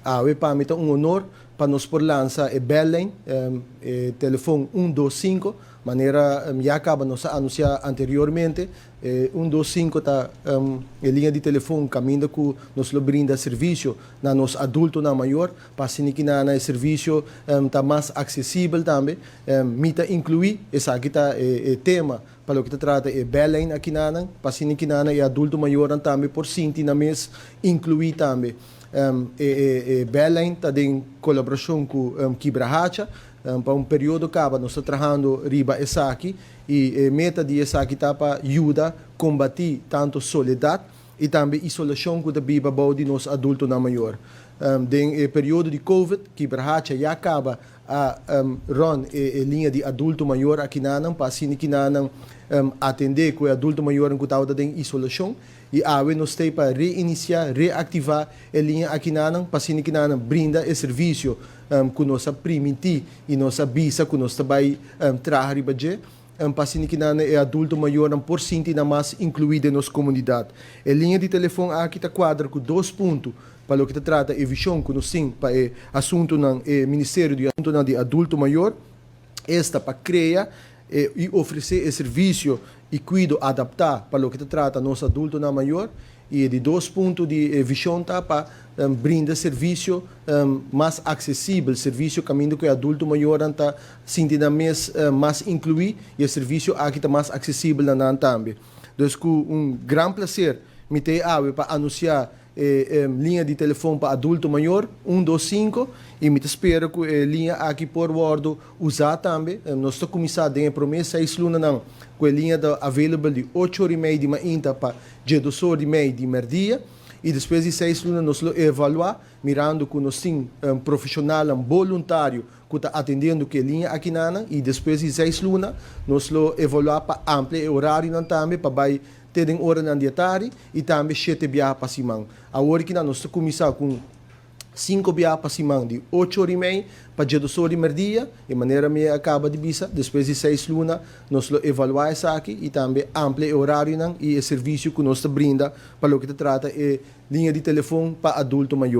Awe pa mi ta un honor pa nos por lansa e bellijn, e telefon 125, manera ya caba nos a anuncia anteriormente. 125 ta e liña di telefon caminda cu nos lo brinda servicio na nos adultonan mayor, pa asina cu na e servicio ta mas accesibel tambe. Mi ta inclui, esaki ta e tema pa loke ta trata e bellijn aki nan, pa asina cu na e adulto mayor tambe por sinti nan mes inclui tambe. E bellijn ta den colaboracion cu Kibrahacha, pa un periodo caba nos ta trahando riba esaki y e meta di esaki ta pa yuda combati tanto soledad y tambe isolacion cu ta biba bou di nos adultonan mayor. Den e periodo di Covid, Kibrahacha ya caba a run e liña di adulto mayor aki nan, pa asina cu nan atende cu e adulto mayor cu tabata den isolacion y awe nos ta pa reinicia, reactiva e liña aki nan, pa asina cu nan brinda e servicio cu nos a priminti y nos a bisa cu nos ta bay traha riba dje, pa asina cu nan e adulto mayor nan por sinti nan mas inclui den nos comunidad. E liña di telefon aki ta cuadra cu dos punto pa loke ta trata e vision cu nos tin pa e asuntonan, e Ministerio di Asuntonan di Adulto Mayor, esta pa crea y ofrece e servicio y cuido adapta pa loke ta trata nos adultonan mayor, y di dos punto di vision ta pa brinda servicio mas accesibel, servicio caminda cu e adulto mayor ta sinti nan mes mas inclui y e servicio aki ta mas accesibel na nan tambe. Dus cu un gran placer mi ta awe pa anuncia e liña di telefon pa adulto mayor, 125, y mi ta spera cu e liña aki por wordo usa tambe. Nos ta cuminsa den e prome 6 lunanan cu e liña ta available di 8:30 di mainta pa 12:30 di merdia y despues di 6 luna nos lo evalua, mirando cu nos tin un profesional, un voluntario cu ta atendiendo cu e liña aki nan, y despues di 6 luna nos lo evalua pa amplia e horario tambe pa bay te den oranan di atardi y tambe 7 biaha pa siman. Awor cu nos ta cuminsa cu 5 biaha pa siman di 8:30 pa 12:00 di merdia, di manera mi a caba di bisa, despues di 6 luna nos lo evalua esaki y tambe amplia e horario y e servicio cu nos ta brinda pa loke ta trata e liña di telefon pa adulto mayor.